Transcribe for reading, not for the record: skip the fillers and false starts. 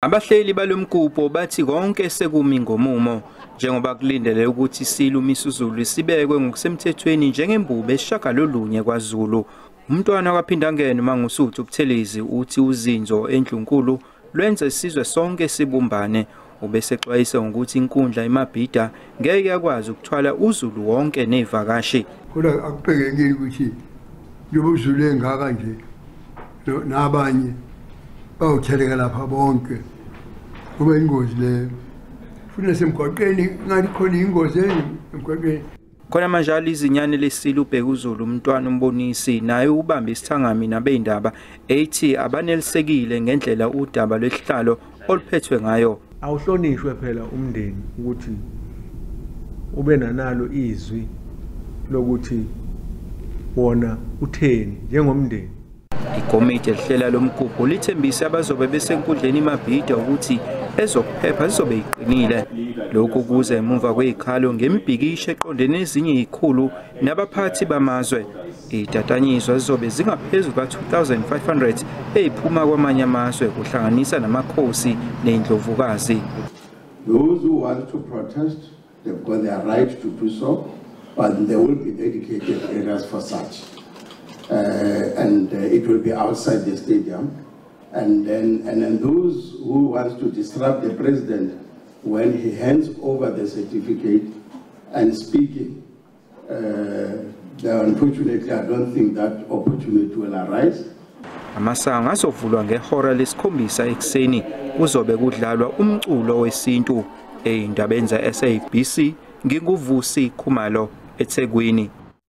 Abahleli balomgubho bathi konke sekumi ngomumo njengoba kulindele ukuthi iSilo uMisuzulu sibekwe ngokusemthethweni njengembube esishagalolunye kwaZulu. Umntwana kaPhindangene Mangosuthu Buthelezi uthi uzinzo endlunkulu lwenza isizwe sonke sibumbane. Ubesexwayisa ngokuthi inkundla iMabhida ngeke yakwazi ukuthwala uZulu wonke nezivakashi. Kodwa akubhekekile ukuthi njengoba uZulu engaka nje nabanye bawutheleka lapha bonke, kuba ingozi leyo. Futhi nasemgwaqeni ngathi khona ingozi emgwaqeni. Khona manjalo izinyane lesilo uBhekuzulu umntwana uMbonisi naye ubambe isithangami nabezindaba ethi abanelisekile ngendlela udaba lwesihlalo oluphethwe ngayo. Awuhlonishwe phela umndeni ukuthi ube nanalo izwi lokuthi wona utheni njengomndeni. Ikomiti elihlela lomgubho lithembise abazobe besenkundleni iMabhida ukuthi ezokuphepha zizobe iqinile. Lokhu kuze emuva kwezikhalo ngemibhikisho eqondene nezinye izikhulu nabaphathi bamazwe. Izitatanyiswa zizobe zingaphezu kuka-2500 eziphuma kwamanye amazwe kuhlanganisa namakhosi ney'ndlovukazi. Those who want to protest, they've got their right to do so, but there will be dedicated areas for such. And it will be outside the stadium. And then those who want to disrupt the president when he hands over the certificate and speaking, unfortunately, I don't think that opportunity will arise. Amasango azovulwa ngehora lesikhombisa ekuseni, kuzobe kudlalwa umculo wesintu. Ey'ndabeni ze-SABC, nginguVusi Khumalo, eThekwini.